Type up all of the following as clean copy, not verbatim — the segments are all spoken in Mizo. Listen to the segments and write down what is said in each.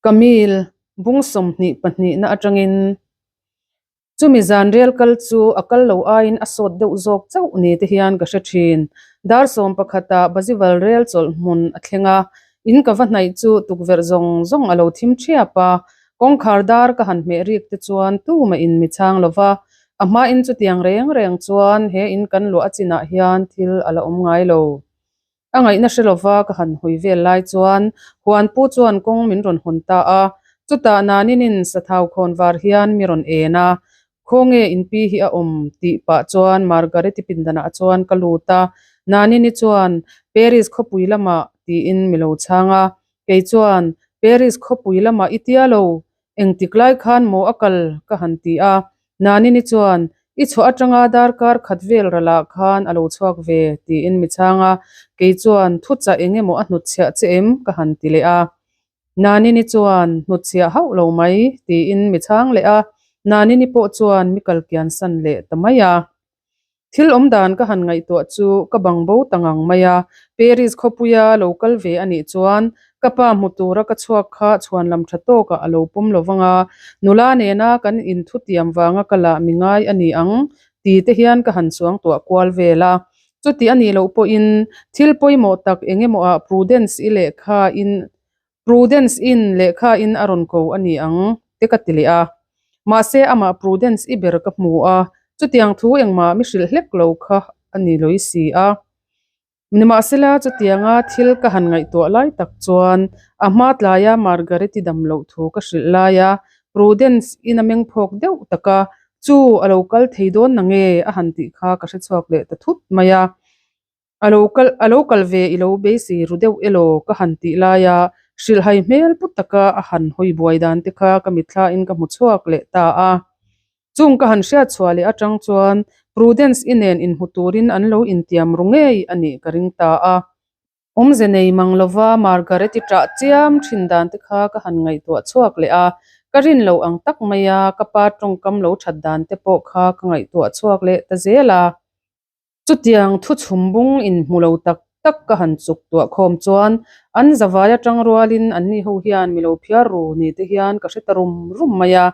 Camille, bung 22 na atangin chumi zan rel kal chu a kal lo aiin a sawt deuh zawk chauh ni te hian ka hre thin. Dar sawm pakhatah Bazival rel chawlh hmun a thleng a, in ka va hnaih chu tukverh zawng zawng a lo thim thiap a, kawngkhar dar ka han hmeh rik te chuan tumah in mi chhang lo va, a hmain chutiang reng reng chuan he in kan luah a chinah hian thil a la awm ngai lo. A ngaihna hre lova ka han hawi vel lai chuan huan pu chuan kawng min rawn hawn ta a, chutah Naninin sathau khawn var hian mi rawn en a, Khawnge in pi hi a awm? tih pah chuan Margareti pindanah chuan ka lut a, Nanini chuan Paris khawpui lamah tiin mi lo chhang a, kei chuan Paris khawpui lamah i tia lo, Engtik lai khan maw a kal? ka han ti a. Nanini chuan, I chhuah atanga darkar khat vel ralah khan a lo chhuak ve, tiin mi chhang a. Kei chuan, Thuchah eng emaw a hnutchhiah che em? ka han ti leh a. Nanini chuan, Hnutchhiah hauh lo mai, tiin mi chhang leh a. Nanini pawh chuan mi kal kian san leh ta mai a. Thil awm dan ka han ngaihtuah chu ka bang bo ta ngang mai a, Paris khawpuia lo kal ve a nih chuan ka pa hmu tura ka chhuak kha chhuan lam tha tawkah a lo pawm lo vang a, nula nena kan inthutiam vanga ka lah mi ngai a ni ang ti te hian ka han chuang tuah kual vel a. Chuti a nih loh pawhin thil pawimawh tak eng emaw ah Prudence i lehkha in Prudence in lehkha in a rawn ko a ni ang te ka ti leh a. Mahse amah Prudence i ber ka hmu a, chutiang thu engmah mi hrilh hlek lo kha a ni lawih si a. Nimahsela chutianga thil ka han ngaihtuah lai tak chuan a hma tlaia Margaret-i dam loh thu ka hrilh lai a, Prudence in a mengphawk deuh tak a, chu a lo kal thei dawn na nge a han tih kha ka hrechhuak leh ta thut mai a. A lo kal a lo kal ve i lo beisei ru deuh elaw ka han tih laia hrilhhai hmel pu taka a han hawi buai dan te kha ka mitthlain ka hmu chhuak leh ta a. Chung ka han hriat chhuah leh atang chuan Prudence i nen inhmu turin an lo intiam ru ngei a nih ka ring ta a. Awmze nei mang lova Margaret-i ṭah chiam ṭhin dan te kha ka han ngaihtuah chhuak leh a, ka rin loh ang tak maia ka pa ṭawngkam lo ṭhat dan te pawh kha ka ngaihtuah chhuak leh ta zel a. Chutiang thu chhum bung inhmu lo tak tak ka han chuk tuah khawm chuan an zavai atang rualin anni ho hian mi lo phiar ru ni te hian ka hre ta rum rum mai a.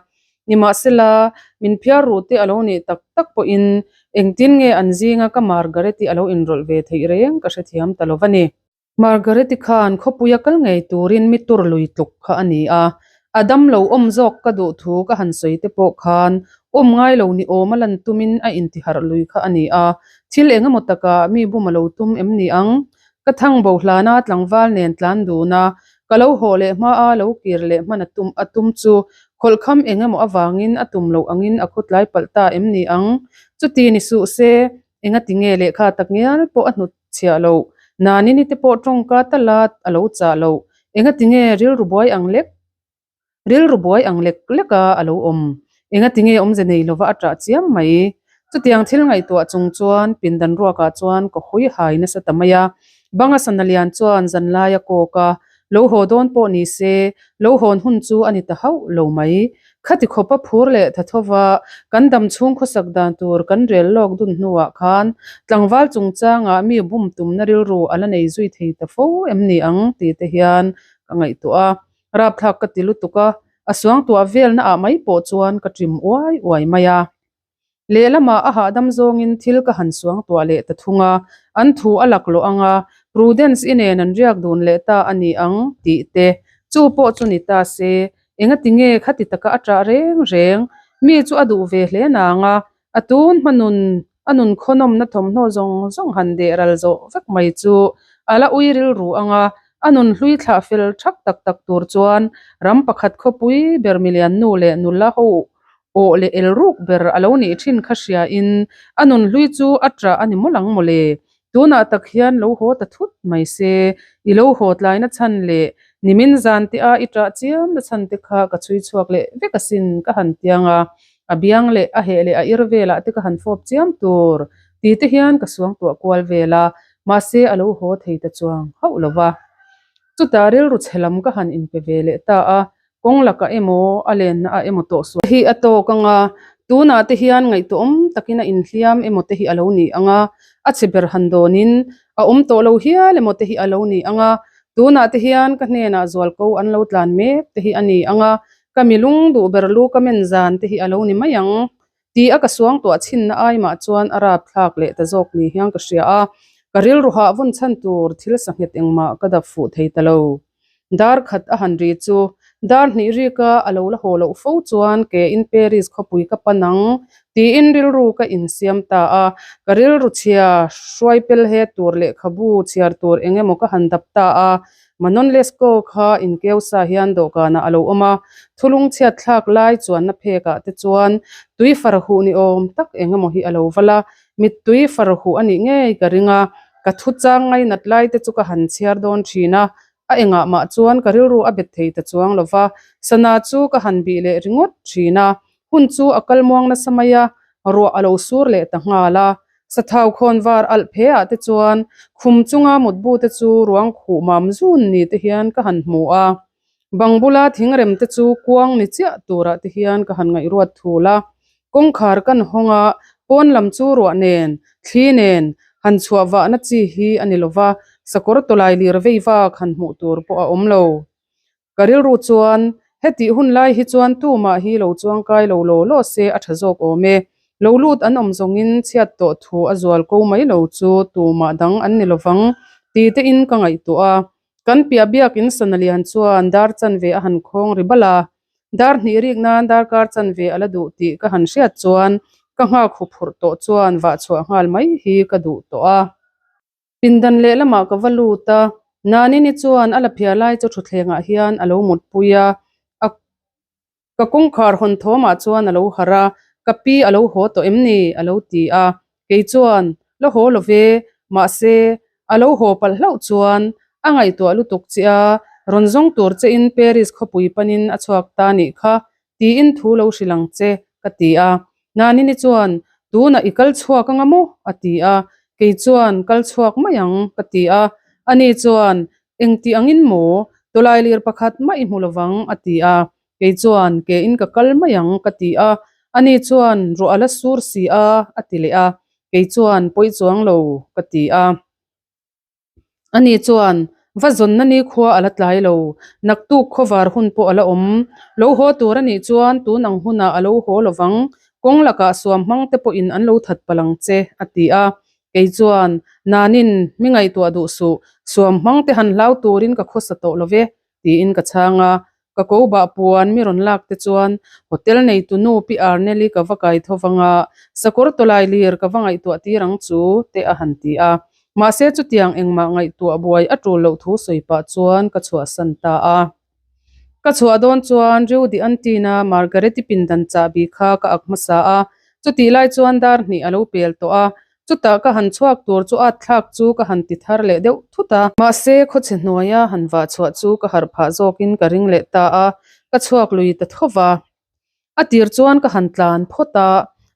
Nimahsela, min phiar ru te a lo nih tak tak pawhin engtin nge an zinga ka Margaret-i a lo inrawlh ve theih reng ka hrethiam ta lo va ni. Margaret-i khan khawpuia kal ngei turin mi tur lui tluk kha a ni a, a dam lo awm zawk ka duh thu ka han sawi te pawh khan awm ngai lo ni awm a lan tumin a intiharh lui kha a ni a, thil eng emaw takah mi bum a lo tum em ni ang? Ka thang bo hlana tlangval nen tlan dun a, ka lo haw leh hma a lo kir leh hman a tum a tum chu khawlhkham eng emaw avangin a tum loh angin a khawtlai palh ta em ni ang? Chuti ni suh se, engati nge lehkha tak ngial pawh a hnut chhiah loh. Nanini te pawh tawngka tala a lo chah loh. Engati nge rilru buai ang lek rilru buai ang lek leka a lo awm? Engati nge awmze nei lova a ṭah chiam mai? Chutiang thil ngaihtuah chung chuan pindan ruakah chuan ka hawi hai nasa ta mai a. Banga sana lian chuan zanlai a kawk a, lo haw dawn pawh ni se, lo hawn hun chu a ni ta hauh lo mai. Khati khawpa phur leh tha thova kan dam chhung khawsak dan tur kan rel lawk dun hnuah khan tlangval chungchangah mi bum tumna rilru a la nei zui thei ta fo em ni ang tih te hian ka ngaihtuah a, rapthlak ka ti lutuk a, a suangtuah velna ah mai pawh chuan ka ṭim uai uai mai a. Lehlamah a hahdam zawngin thil ka han suangtuah leh ta thung a, an thu a laklawh ang a, Prudence i nen an riak dun leh ta a ni ang tih te chu pawh chu ni ta se, engati nge khati taka a ṭah reng reng? Mi chu a duh ve hle nang a, a tun hma nun a nun khawnawmna thawmhnaw zawng zawng han deh ral zawh vek mai chu a la ui rilru ang a, a nun hlui thlah fel thak tak tak tur chuan ram pakhat khawpui ber milian nu leh nula ho Aw leh el ruk ber a lo nih thin kha hria in a nun hlui chu a ṭah a ni mawlh ang mawle. Tunah tak hian lo haw ta thut mai se, i lo haw tlai na chhan leh nimin zan te a i ṭah chiam na chhan te kha ka chhui chhuak leh vek asin ka han tiang a, a biang leh a heh leh a ir velah te ka han fawp chiam tur ti te hian ka suangtuah kual vel a, mahse a lo haw thei ta chuang hauh lo va. Chutah rilru chhe lam ka han inpe ve leh ta a, Kawng lakah emaw, a lenna ah emaw tawh sual hi a tawk ang a, tunah te hian ngaihtuahawm takin a inhliam emaw te hi a lo ni ang a, a chhe ber han dawnin a awm tawh lo hial emaw te hi a lo ni ang a, Tunah te hian ka hnenah zualko an lo tlan mek te hi a ni ang a, ka mi lung duh ber lu ka men zan te hi a lo ni mai ang ti a ka suangtuah chhinna ai mah chuan a rap thlak leh ta zawk ni hian ka hria a, ka rilru hah vawn chhan tur thil sanghet engmah ka dap fuh thei ta lo. Dar khat a han ri chu dar hnih rika a lo la haw loh fo chuan ke in Paris khawpui ka pan ang tiin rilru ka insiam ta a, ka rilru chhia hruai pel he tur lehkhabu chhiar tur eng emaw ka han dap ta a, Manon Lescaut kha inkeu sa hian dawhkanah a lo awm a, thulung chhiat thlak lai chuanna phekah te chuan tui far huh ni awm tak eng emaw hi a lo val a, mittui far huh a nih ngei ka ring a, ka thu chang ngainat lai te chu ka han chhiar dawn thin a, a engah mah chuan ka rilru a bet thei ta chuang lo va, sana chu ka han bih leh ringawt thin a, hun chu a kal muang nasa mai a, ruah a lo sur leh ta nghal a, sathau khawn var alh phe ah te chuan khum chunga mutbu te chu ruang khuh mam zun ni te hian ka han hmu a, bang bula thingrem te chu kuang ni chiah turah te hian ka han ngaihruat thul a, kawngkhar kan hawng a, pawn lam chu ruah nen, thli nen, han chhuah vahna chi hi a ni lo va, sakawr tawlai lir vei vak han hmuh tur pawh a awm lo. Ka rilru chuan hetih hun lai hi chuan tumah hi lo chuangkai lo law law se a tha zawk awm e. Lo lut an awm zawngin chhiat tawh thu a zual ko mai lo chu tumah dang an ni lovang ti tein ka ngaihtuah a. Kan piah biakin sana lian chuan dar chanve a han khawng ri bal a. Dar hnih rik nan darkar chanve a la duh tih ka han hriat chuan ka nghak huphurh tawh chuan vah chhuah nghal mai hi ka duh tawh a. Pindan lehlamah ka va lut a, Nanini chuan a la phiar lai chu thutthlengah hian a lo mutpui a, a ka kawngkhar hawn thawmah chuan a lo harh a, Ka pi a lo haw tawh em ni? a lo ti a, kei chuan, La haw lo ve, mahse, a lo haw palh hlauh chuan a ngaihtuah lutuk che a, rawn zawng tur chein Paris khawpui panin a chhuak ta nih kha, tiin thu lo hrilh ang che, ka ti a. Nanini chuan, Tunah i kal chhuak anga maw? a ti a. Kei chuan, Kal chhuak mai ang, ka ti a. Ani chuan, Engti angin maw? Tawlailir pakhat mah i hmu lovang, a ti a. Kei chuan, Ke in ka kal mai ang, ka ti a. Ani chuan, Ruah a la sur si a, a ti leh a. Kei chuan, Pawi chuang lo, ka ti a. Ani chuan, Va zawnna ni khua a la tlai lo, naktuk khawvar hun pawh a la awm. Lo haw tur a nih chuan tun ang hunah a lo haw lovang, kawng lakah suam hmang te pawhin an lo that palh ang che, a ti a. Kei chuan, Nanin, mi ngaihtuah duh suh, suam hmang te han hlau turin ka khawsa tawh lo ve, tiin ka chhang a. Ka ko bah puan mi rawn lak te chuan hotel neitu nu Pi Arnel-i ka va kai tho vang a, sakawr tawlai lir ka va ngaihtuah tir ang chu te a han ti a. Mahse chutiang engmah ngaihtuah buai a tul loh thu sawi pah chuan ka chhuahsan ta a. Ka chhuah dawn chuan Rue de Antin-a Margaret-i pindan chahbi kha ka ak hmasa a, chutih lai chuan dar hnih a lo pel tawh a, Chutah ka han chhuak tur chu at thlak chu ka han ti thar leh deuh thut a. Mahse, khawchhe hnuaia han vah chhuah chu ka harh phah zawkin ka ring leh ta a, ka chhuak lui ta tho va. A tir chuan ka han tlan phawt a,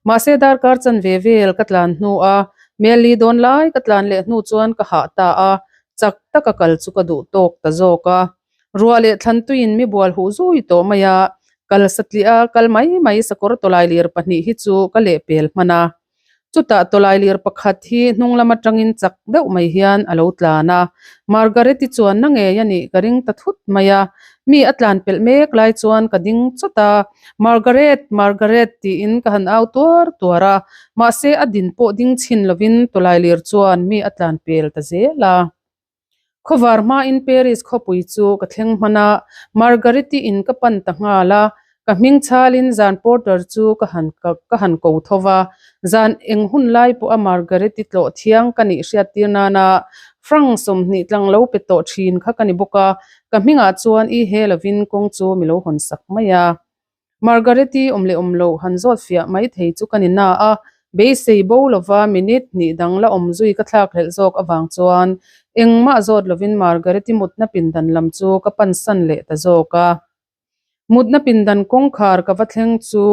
mahse darkar chanve vel ka tlan hnu a, Meli dawn lai ka tlan leh hnu chuan ka hah ta a, chak taka kal chu ka duh tawk ta zawk a. Ruah leh thlantuiin mi bual huh zui tawh mai a, kal satliah a kal mai mai sakawr tawlailir pahnih hi chu ka lehpel hman a. Chutah tawlailir pakhat hi hnung lam atangin chak deuh mai hian a lo tlan a, Margaret-i chuan na ngei a nih ka ring ta thut mai a, mi a tlan pelh mek lai chuan ka ding chawt a, Margaret, Margaret tiin ka han au tuar tuar a, mahse a din pawh ding chhin lovin tawlailir chuan mi a tlan pel ta zel a. Khawvar hmain Paris khawpui chu ka thleng hman a, Margaret-i in ka pan ta nghal a, ka hming chhalin zan porter chu ka han ka han ko tho va, zan eng hun lai pawha Margaret-i tlawh thiang ka nih hriattir nana franc 20 tlang lo pe tawh thin kha ka ni bawk a, ka hmingah chuan i he lovin kawng chu mi lo hawn sak mai a. Margaret-i awm leh awm loh han zawt fiah mai thei chu ka ni na a, beisei bo lova minute hnih dang la awm zui ka thlak hlelh zawk avang chuan engmah zawt lovin Margaret-i mutna pindan lam chu ka pansan leh ta zawk a. Mutna pindan kawngkhar ka va thleng chu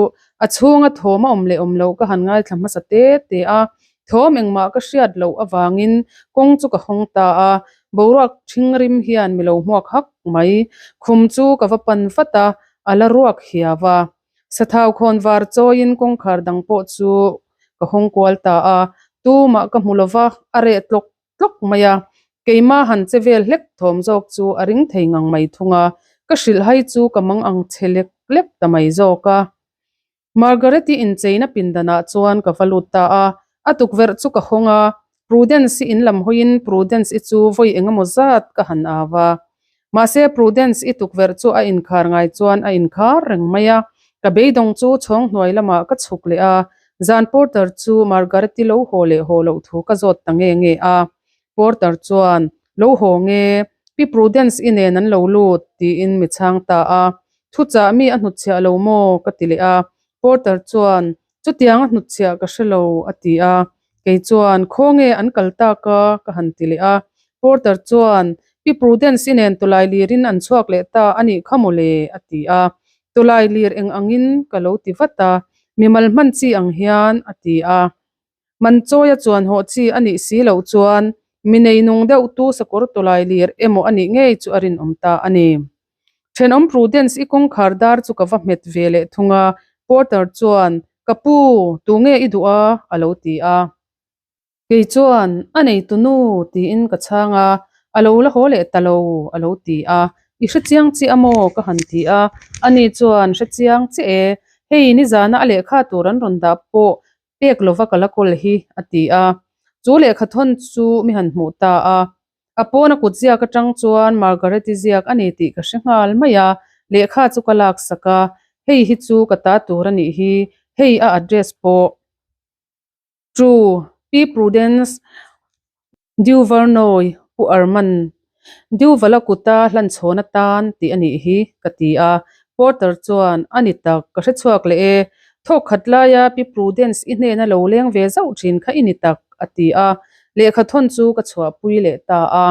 a chhunga thawm a awm leh awm loh ka han ngaithla hmasa te te a, thawm engmah ka hriat loh avangin kawng chu ka hawng ta a, boruak ṭhing rim hian mi lo hmuak hak mai. Khum chu ka va pan vat a, A la ruak hiau a, sathau khawn var chawiin kawngkhar dang pawh chu ka hawng kual ta a, tumah ka hmu lova, a reh tlawk tlawk mai a. Keimah han che vel hlek thawm zawk chu a ring thei ngang mai thung a, ka hrilh hai chu ka mang ang che lek lek ta mai zawk a. Margaret-i incheina pindanah chuan ka va lut ta a, a tukverh chu ka hawng a, Prudence-i in lam hawiin Prudence-i chu vawi eng emaw zat ka han au a. Mahse Prudence-i tukverh chu a inkhar ngai chuan a inkhar reng mai a, ka beidawng chu chhawng hnuai lamah ka chhuk leh a, zan porter chu Margaret-i lo haw leh haw loh thu ka zawt ta nge nge a. Porter chuan, Lo haw nge, Pi Prudence-i nen an lo lut, tiin mi chhang ta a. Thuchah mi a hnutchhiah lo maw? ka ti leh a. Porter chuan, Chutiang a hnutchhiah ka hre lo, a ti a. Kei chuan, Khawnge an kal tak a? ka han ti leh a. Porter chuan, Pi Prudence-i nen tawlai lirin an chhuak leh ta a nih kha maw le? a ti a. Tawlai lir eng angin? ka lo ti vat a. Mimal hman chi ang hian, a ti a. Man chawia chuan haw chi a nih si loh chuan mi nei nung deuh tu sakawr tawlai lir emaw a nih ngei chu a rinawm ta a ni. Thenawm Prudence i kawngkhar dar chu ka va hmet ve leh thung a, Porter chuan, Ka pu, tu nge i duh a? a lo ti a. Kei chuan, A neitu nu, tiin ka chhang a, A lo la haw leh ta lo, a lo ti a. I hre chiang chiah a maw? ka han ti a. Ani chuan, Hre chiang chiah e, hei nizana a lehkha tur an rawn dah pawh Pek lova ka la kawl hi, a ti a. Chu lehkha thawn chu mi han hmuh ta a. A pawna kut ziak atang chuan Margaret-i ziak a ni tih ka hre nghal mai a, lehkha chu ka laksak a, hei hi chu ka ta tur a nih hi, hei a address pawh. True, Pi Prudence Duvernoy, Pu Arman, Duvala kuta hlanchhawn atan tih a nih hi, ka ti a. Porter chuan, A ni tak, ka hre chhuak leh e. Thawk khat laia Pi Prudence i hnena lo leng ve zauh thin kha i ni tak, a ti a. Lehkha thawn chu ka chhuahpui leh ta a.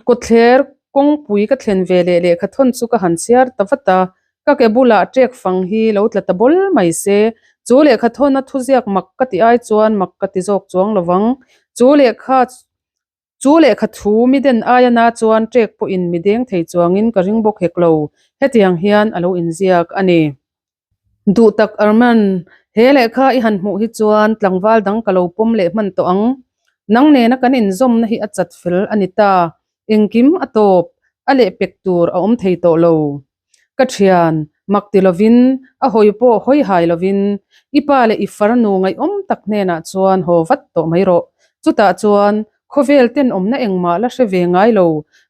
Kawtthler kawngpui ka thlen ve leh lehkha thawn chu ka han chhiar ta vat a, ka ke bulah ṭek fang hi lo tla ta bawl mai se, chu lehkha thawna thuziak mak ka ti ai chuan mak ka ti zawk chuang lo vang. Chu lehkha chu lehkha thu mi den aia na chuan ṭek pawhin mi deng thei chuangin ka ring bawk hek lo, hetiang hian a lo inziak a ni. Duh tak Arman, he lehkha i han hmuh hi chuan tlangval dang ka lo pawm leh hman tawh ang. Nang nena kan inzawmna hi a chat fel a ni ta, engkim a tawp, a lehpek tur a awm thei tawh lo. Ka thian, mak ti lovin, a hawi pawh hawi hai lovin, i pa leh i farnu ngaihawm tak hnenah chuan haw vat tawh mai rawh. Chutah chuan Khawvel tenawmna engmah la hre ve ngai lo,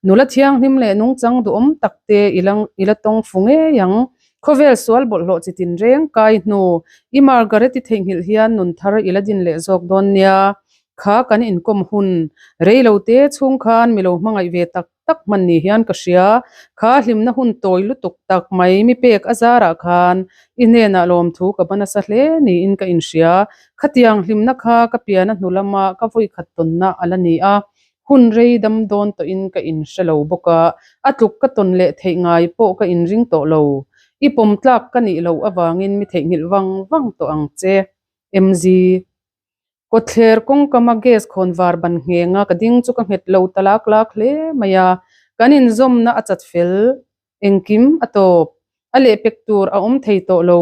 nula thianghlim leh nungchang duhawm tak te i la i la tawng fu ngei ang. Khawvel sual bawlhhlawh chi tinreng kai hnu, i Margaret i theihnghilh hian nun thar i la din leh zawk dawn nia. Kha kan inkawm hun rei lo te chhung khan mi lo hmangaih ve tak tak hman ni hian ka hria. Kha hlimna hun tawi lutuk tak mai mi pek a zarah khan i hnenah lawmthu ka ba nasa hle niin ka inhria. Khatiang hlimna kha ka piana hnu lama ka vawikhat tawnna a la ni a, hun rei dam dawn tawhin ka inhre lo bawk a, a tluk ka tawn leh theih ngai pawh ka inring tawh lo. I pawm tlak ka nih loh avangin mi theihnghilh vang vang tawh ang che. MZ. Kawtthler kawngkama gas khawnvar ban nghenga ka ding chu ka nghet lo ta lak lak hle mai a, kan inzawmna a chat fel, engkim a tawp, a lehpek tur a awm thei tawh lo,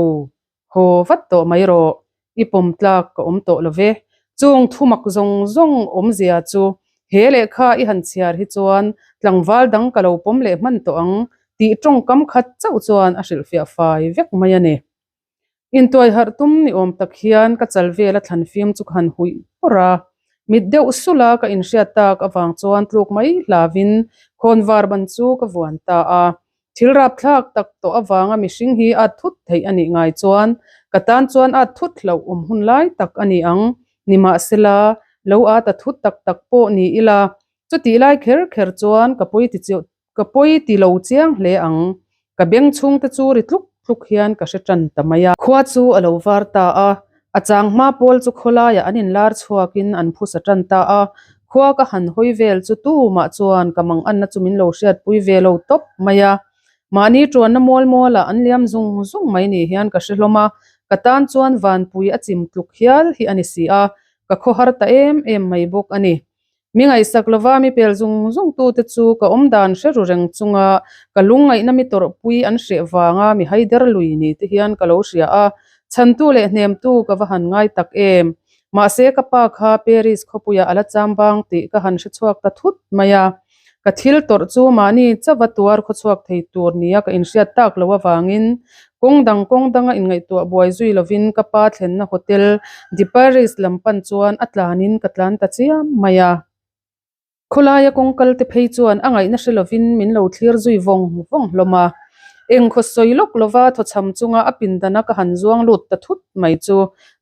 haw vat tawh mai rawh, i pawm tlak ka awm tawh lo ve. Chung thumak zawng zawng awmzia chu he lehkha i han chhiar hi chuan tlangval dang ka lo pawm leh hman tawh ang tih tawngkam khat chauh chuan a hrilhfiah fai vek mai a ni. Intuai harh tum ni awm tak hian ka chal vela thlan fim chu ka han huih pawrh a, mit deuh sulh a ka inhriat tak avang chuan tluk mai hlavin khawnvar ban chu ka vuan ta a. Thil rapthlak tak tawh avanga mihring hi at thut theih a nih ngai chuan ka tan chuan at thut hlauh awm hun lai tak a ni ang. Nimahsela, lo at a thut tak tak pawh ni ila, chutih lai kher kher chuan ka pawi ti Ka pawi ti lo chiang hle ang. Ka beng chhungte chu ri tluk tluk hian ka hre tan ta mai a. Khua chu a lo var ta a, a chang hma pawl chu khawlaiah an inlar chhuakin an phusa tan ta a. Khua ka han hawi vel chu tumah chuan ka manganna chu min lo hriatpui ve lo tawp mai a. Mahni tuanna mual mualah an liam zung zung mai ni hian ka hre hlawm a, ka tan chuan vanpui a chim tluk hial hi a ni si a, ka khawhar ta em em mai bawk a ni. Mi ngaihsak lova mi pel zung zung tute chu ka awm dan hre ru reng chunga ka lungngaihna mi tawrhpui an hreh vanga mi haider lui ni te hian ka lo hria a, chhantu leh hnemtu ka va han ngai tak em. Mahse ka pa kha Paris khawpuiah a la cham vang tih ka han hre chhuak ta thut mai a. Ka thil tawrh chu mahni chauva tuar khawchhuak thei tur nia ka inhriat tak loh avangin kawng dang kawng danga inngaihtuah buai zui lovin ka pa thlenna hotel de Paris lam pan chuan a tlanin ka tlan ta chiam mai a. Khawlaia kawng kal te phei chuan a ngaihna hre lovin min lo thlir zui vawng vawng hlawm a. Engkhaw sawi lawk lova thawchham chunga a pindana ka han zuang lut ta thut mai chu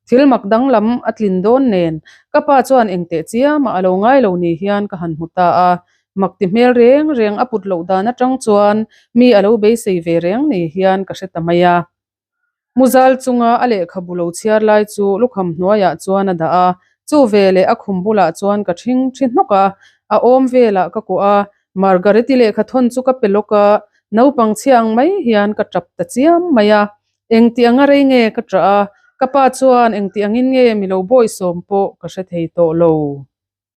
thil mak danglam a tlin dawn nen ka pa chuan engteh chiamah a lo ngai lo ni hian ka han hmu ta a. Mak ti hmel reng reng a put loh dan atang chuan mi a lo beisei ve reng ni hian ka hre ta mai a. Muzal chunga a lehkhabu lo chhiar lai chu lukham hnuaiah chuan a dah a, chu veleh a khum bulah chuan ka ṭhing ṭhi hnawk a, a awm velah ka kuah a, Margaret-i lehkha thawn chu ka pe lawk a, naupang chhia ang mai hian ka ṭap ta chiam mai a, engti anga rei nge ka ṭah a, ka pa chuan engti angin nge mi lo bawisawm pawh ka hre thei tawh lo.